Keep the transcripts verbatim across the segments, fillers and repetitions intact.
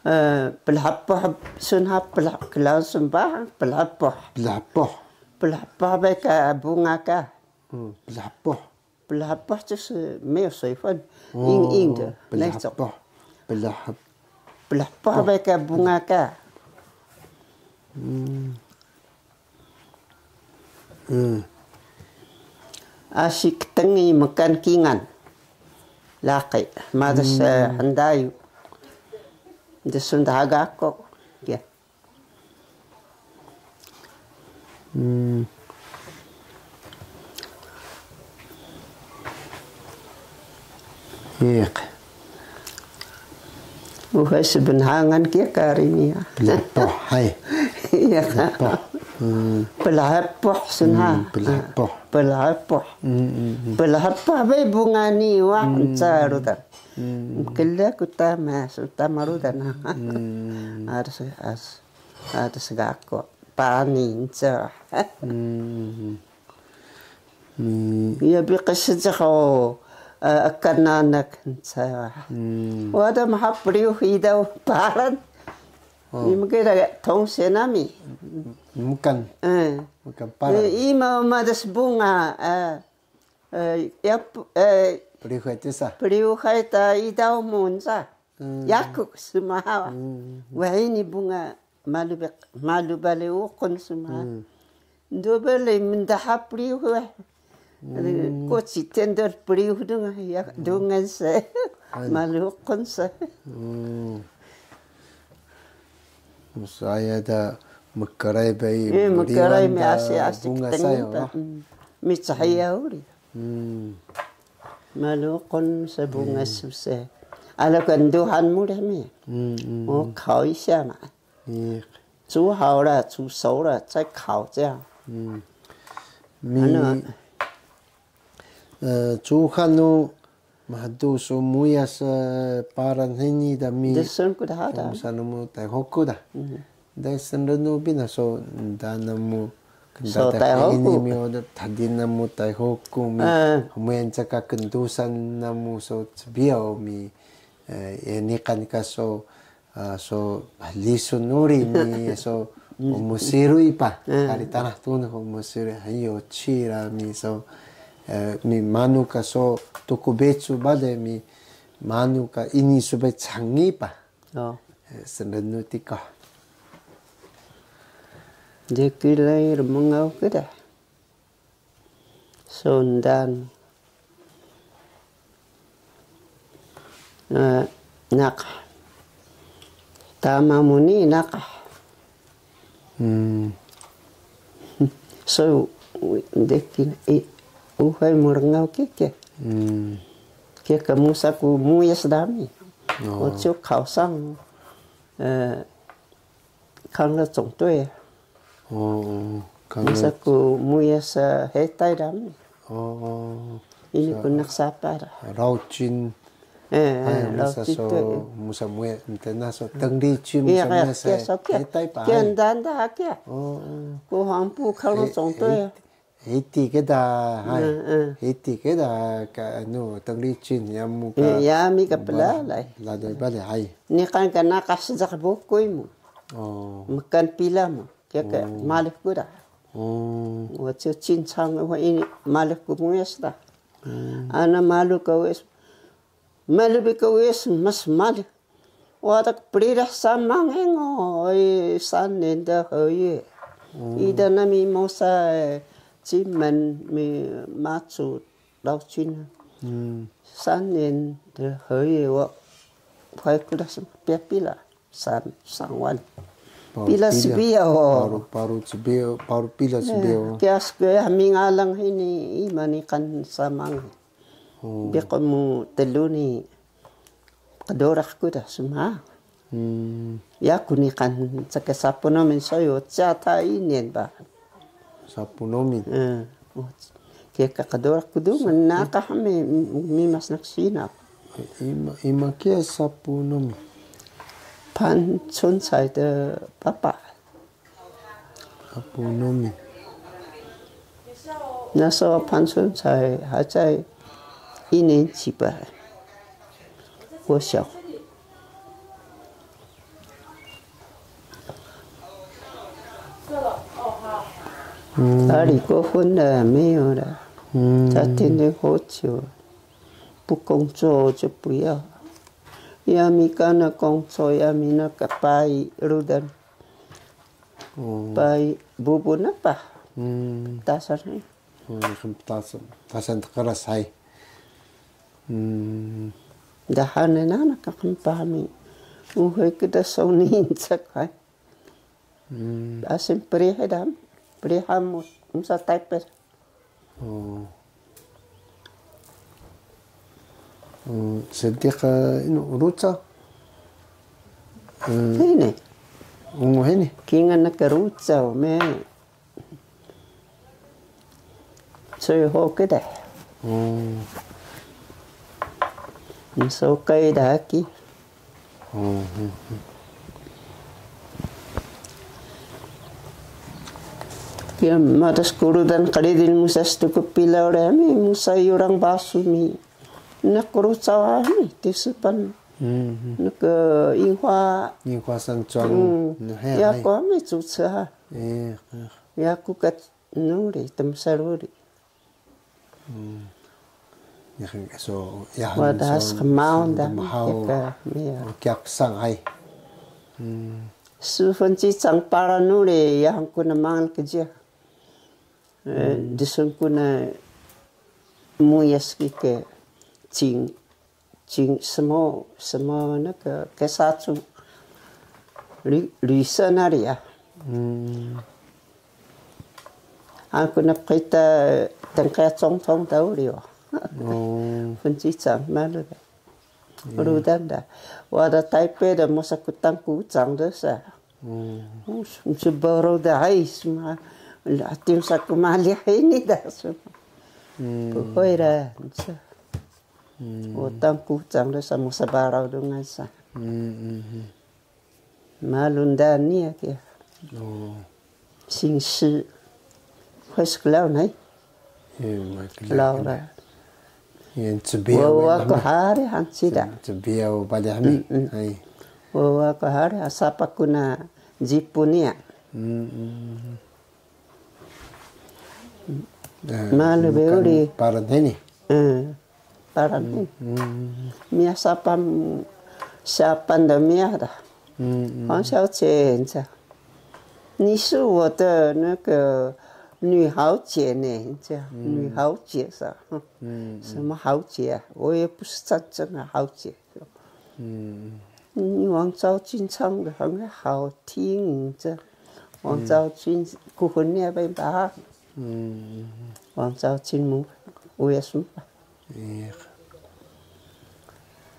Plhpuh sun ha, klaun sun ba plhpuh. Plhpuh. Plhpuh bay ka bunga ka. Plhpuh. Plhpuh 就是没有水分，硬硬的那种。 Plhpuh. Plhpuh bay ka bunga ka. Asi ktngi mkan kingal. Laqi madas hndayu. Dsun dha gaku. Ya. Iq. Uxe sbnhangan kiya kari niya. Plhpuh, hay. Iya ka. Plhpuh sun ha. Plhpuh. Plhpuh. Plhpuh bay bunga ni wa nca rudan. Mkla ku tama, su tama rudan. Adas, adas gaku. Pani nca. Iya, biqi sediq o, ekan nanaq nca. Wada maha priyux idaw Paran. Ni mkela tongse nami. Mkan. Mkan Paran. Ima madas bunga, ya, priyux ta idaw mu nca. Yaku smahawa. Wahini bunga malu bale uqun smahawa. Ndo bale mndaha priyux. Koci tendor priyux dungan, ya dungan se. Malu uqun se. Msaya da mkray bay, mkray mi asi asi bunga saya. Mi cahaya uri. Malu uqun se bunga suse. Ala ka nduhan mu dami. Mo kawi siya ma. Cu haw ra, cu saw ra, cay kaw ciya. Mi cuhan nu mhdu su muyas Paran hini da mi. Dsun ku daha da. Musa namu Taihuku da. Dai snrnu bi na so nda namu kndadax ini mi o da thadi namu Taihuku mi. Hmuyan caka kndusan namu so cbiyaw mi, niqan ka so, so lisun uri mi so msiruy pa. Kari Tanah Tunux msiruy, hayo cira mi so, mi manu ka so tuku becu bale mi manu ka ini subay cangi pa. Snrnu tikuh. Deki lay rmngaw kida. Sundan. Naqah. Tama mu ni naqah. So deki, uxe mu rngaw kike. Kike musa ku muyas dami. Ocu kausang. Kang le cong tui. Musa ku muyas hetay dami. Ini ku naq sapah da. Raucin. Musa so, musa muyas mtena so tengricin, musa muyas hetay pa. Kiya nda nda kiya. Ku hampu kang le cong tui. Hiti kida, hay. Hiti kida ka anu, tengricin, yamu ka. Yami ka plalay. Plalay balay, hay. Niqan ka naqah sediq bukuy mu. Mkan pila mu. Kiya ka malux ku da. Wa cincang wa ini malux ku muyas da. Ana malu ka wes. Malu bi ka wes mas malu. Wada ka prirah samang engo, oi, sanen da hoye. Ida nami mosa, ciman mi macu raucin. Sanen da hoye wa, fai kuda pia pila, san, sangwan. Pila sbiyaw. Paru, paru sbiyaw, paru pila sbiyaw. Kiya sbiyaw mi ngalang hini, ima niqan samang. Biqun mu telu ni. Qduraq ku da sma. Yaku niqan caka sapu nomin soyo cata inen ba. Sapu nomin. Kiya ka qduraq ku dungan naqah mi, mi mas naq sinap. Ima, ima kiya sapu nomin? Pan cuncay de papa. Apu nomi. Naso pansun sai hacay inin cipa. Wasiyaw. Ari kuxul da, meyah da. Tatin de hocu. Pu kongco ce pu ya. Yami kana kongco, yami naka pai rudan. Pai bubu napa? Ptasan ni. Ptasan, ptasan tqras hay. Daha ne nana ka qmpah mi. Uxe kida soni ncak hay. Asin prihe da. Priha mu msa Taype. Sediq inu ruca? Hini. Ungu hini. Kingan na ka ruca me. Soy ho kida. Msokay da ki. Kiya madas ku rudan qridil musa stuku pilaw rami, musa yurang basu mi. Nak ruca mi, tisupan. Nak inhwa. Inhwa san cuang. Yaku mi cuca. Yaku kat nuri, temsaruri. Wada so, sqmaun da, mhaw. Kiya psang ay. Sufun cicang para nuri, yahan ku na mangal kjiya. Dsun ku na muyas ki ke cing, cing smo, smo na ke, ke sacu. Risa nari ya. Aku na pqita tnqiya congtong ta uri wa. Fncicang malu da. Rudan da. Wada Taype da mosa ku Tangkucang da sa. Mcbaro da ay sma. Atim sa ku mali hini da sma. Puhoy da. Sa. O Tangkucang da sa mosa barau dungan sa. Malu nda niya kiya. Singsi. Hoi sklaw nay. Laura. Wawa ku hari hanci da. Cbiyaw bali hami. Wawa ku hari asapa ku na jipu niya. Malu be uri. Paran hini. Paran hini. Miyah sapah, sapah da miyah da. Hang xiao cie nca. Ni si wo de na ge nui hao jie ne nca. Nui hao jie sa. Sima hao jie? Wo ye bu si zan zeng hao jie. 嗯，王昭君唱的很好听，这王昭君，古婚恋被把，嗯，王昭君母，我也是嘛。Iya.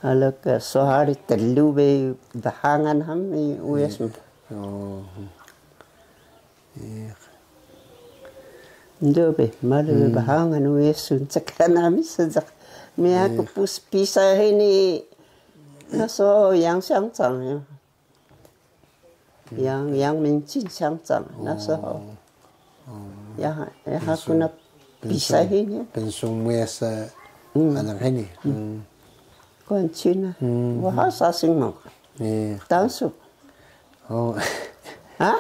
Ala ka so hari telu be bahangan hami, uyas mu. Oh. Iya. Ndo be, malu be bahangan uyas mu, cek nami sejak. Mi aku pus pisah ini. Na so yang 香肠 ya. Yang, yang 明清香肠, na so. Ya, ya, aku na pisah ini. Pensung mesa anak ini. Kuan Cina. Wah, sasing mau. Tansu. Oh. Ha?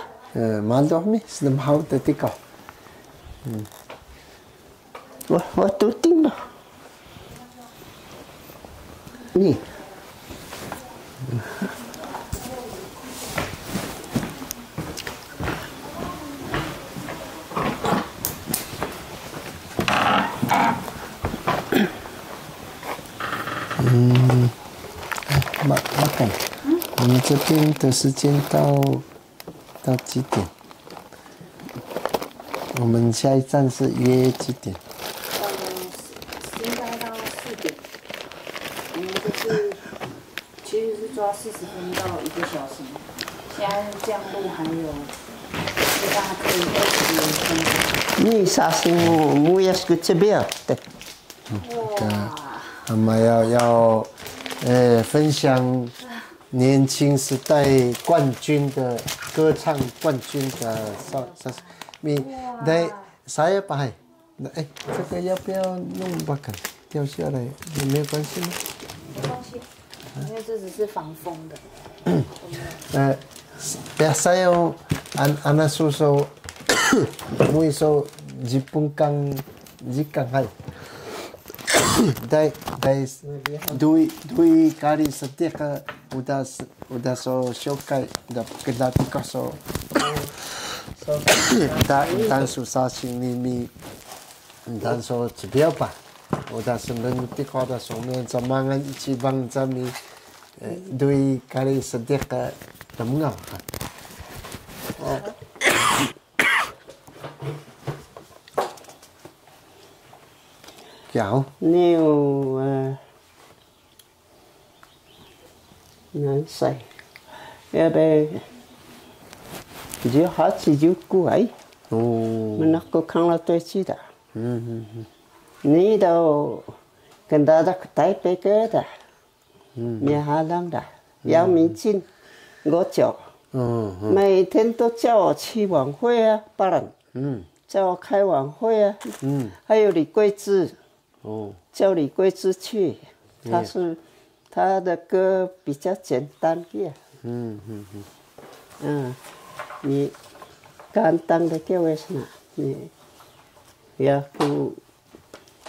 Malu mi, sedem hau tetika. Wah, wah, tuting dah. Ni. Hmm. Eh, ma-, makan. 我们这边的时间到 到几点？我们下一站是约几点？呃，应该到四点。我们就是，其实是抓四十分到一个小时。现在这样录还有，就大家可以二十分钟。 Ni sasing mu, muyas ku cbeyo. 哇。 Ama 要，要，呃，分享年轻时代冠军的，歌唱冠军的，sa-, sa-, mi-, 哇。 Dai, saya pa hai. 哎，这个要不要弄 bakang？掉下来也没有关系吗？没关系，因为这只是防风的。 Eh, biasa yung an-, ana suso Muya so Jipun kan, jikan hay. Dai, dai, dui, dui kari sediq, uda s-, uda so shokay, uda pkla tikuh so. Da, dan su sasing ni mi, dan so cbiyaw pa. Uda smbnti ko da so men sa mangan ichiban sa mi, eh, dui kari sediq, eh, tmngaw. Kiya o? Ni o, eh, nansay. Ya be, jihac juku ay. Oh. Mnaq ku kangla to cida. Hmm, hmm, hmm. Ni da o, kndadax Taipei ka da. Hmm. Mihalang da. Yang Mincin, Goco. Hmm, hmm. 每天都叫我去晚会啊，Paran. Hmm. 叫我开晚会啊。Hmm. 还有李桂枝，哦。叫李桂枝去，她是，她的歌比较简单的。嗯，嗯，嗯。嗯，你简单的给我说，你，也不，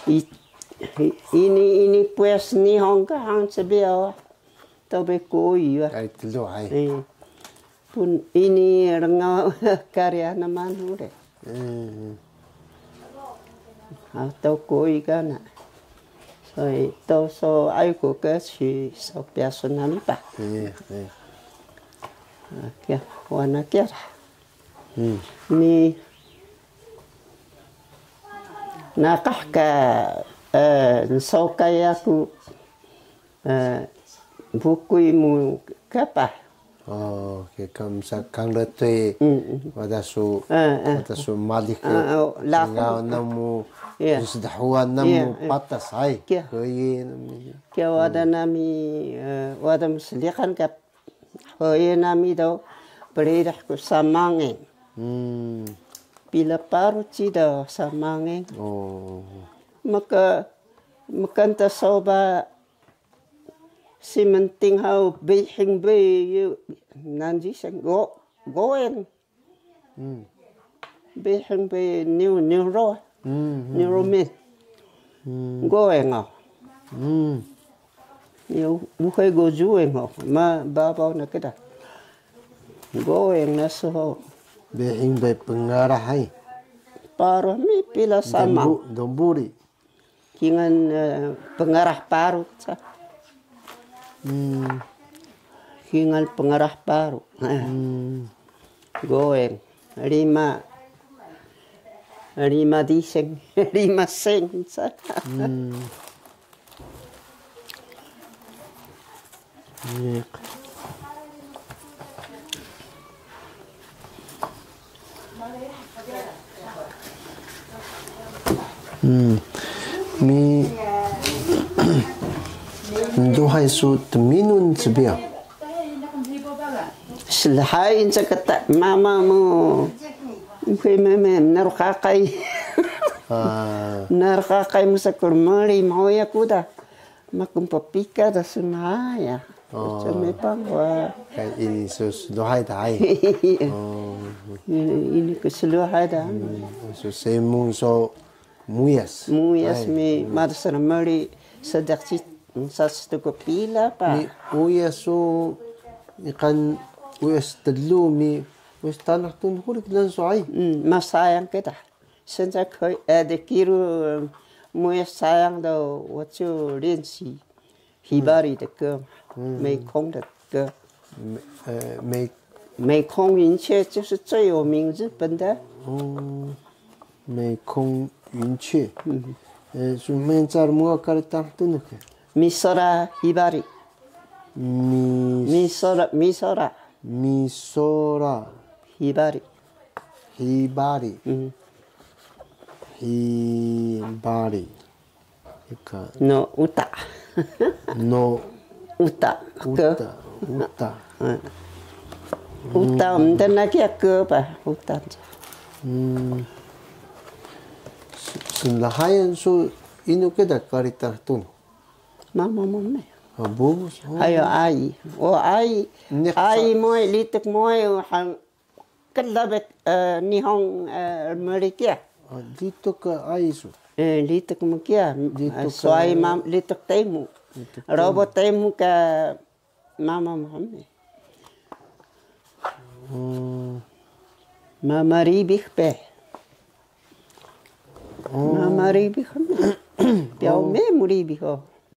一，一，ini, ini puas Nihon ka hang cbiyaw. Tabe kuy ya. Ay, telu ay. Eh, pun ini rngaw kari ana manu de. Hmm. Ato kuy kana. So, ito so ay ku ke si so piaso nami pa. Eh, eh. Kiya, wana kiya. Hmm. Ni naqah ka, eh, nsokay yaku, eh, bukuy mu kapah. Oh, ke kam sa kang letwe. Mm, mm. Wada su, eh, eh, wada su malik ke. Eh, eh, laku. Ngaw namu, iya, sdhuwan namu, iya, iya, patas ay. Kiya. Kuy nami. Kiya wada nami, eh, wada msliqan ka Hoye nami do, pririh ku samangeng. Hmm. Pila paru cida samangeng. Oh. Maka, mkanta soba si mnting hau bihing be, nanji seng go, goeng. Hmm. Bihing be niu, niu ro. Hmm, hmm, niu ro hmm. Min. Hmm. Goeng o. Hmm. Niu, uxe go jueng o. Ma, babaw na kida. Goeng na so. Bihing be pngarah ay. Paru mi pila sama. Donbu-, donburi. Kingal, eh, pngarah paru sa. Hmm. Kingal pngarah paru. Eh. Hmm. Goeng. Rima. Rima diseng. Rima seng sa. Hmm. Iya. Hmm. Mi, nduhay su tminun cbiyaw? Slhayin sa kata mama mu. Mkay meme, mnarux qaqay. Ah. Mnarux qaqay mu sa kurmari, mhuya ku da. Makun ppika da smaya. Oh. Cemepang wa. Kay ini so sluhay da ay. Oh. Ini, ini ke sluhay da. Hmm. So semun so muyas. Muyas ay. Mi, hmm, madas rmeri sediq ci, sa stuku pila pa. Mi uyas so iqan uyas telu mi uyas Tanah Tunux kuri klan so ay. Hmm, masayang kida. 现在可以，呃，できる、呃，もやしさんだ、我就練習。Hibari 的歌，嗯。美空的歌。美，呃，美，美空云雀就是最有名，日本的。哦，美空云雀。嗯。呃，是 mencar mo kari Tanah Tunux ke? Misora Hibari. Mi- Misora, Misora. Misora. Hibari. Hibari. うん。 Hibari. Ika. No uta. No uta. Uta. Uta. うん。 Uta, mntena kiya ke pa, uta. Hmm. S-, snlahayan su inu kida kari Tanah Tunux? Mama mama. Ah, bubu. Oh. Ayo, ai. O, ai. Niq ai sa- moy, lituk moy, o, han- Kla bi, eh, Nihon, eh, mrikiya. Ah, lituk ka ai su. Eh, lituk mkiya. Lituk, eh, swai mam-, lituk temu. Lituk temu. Robo temu ka mama mami. Hmm. Mama ribih pe. Oh. Mama ribih. Piau me mu ribih ho.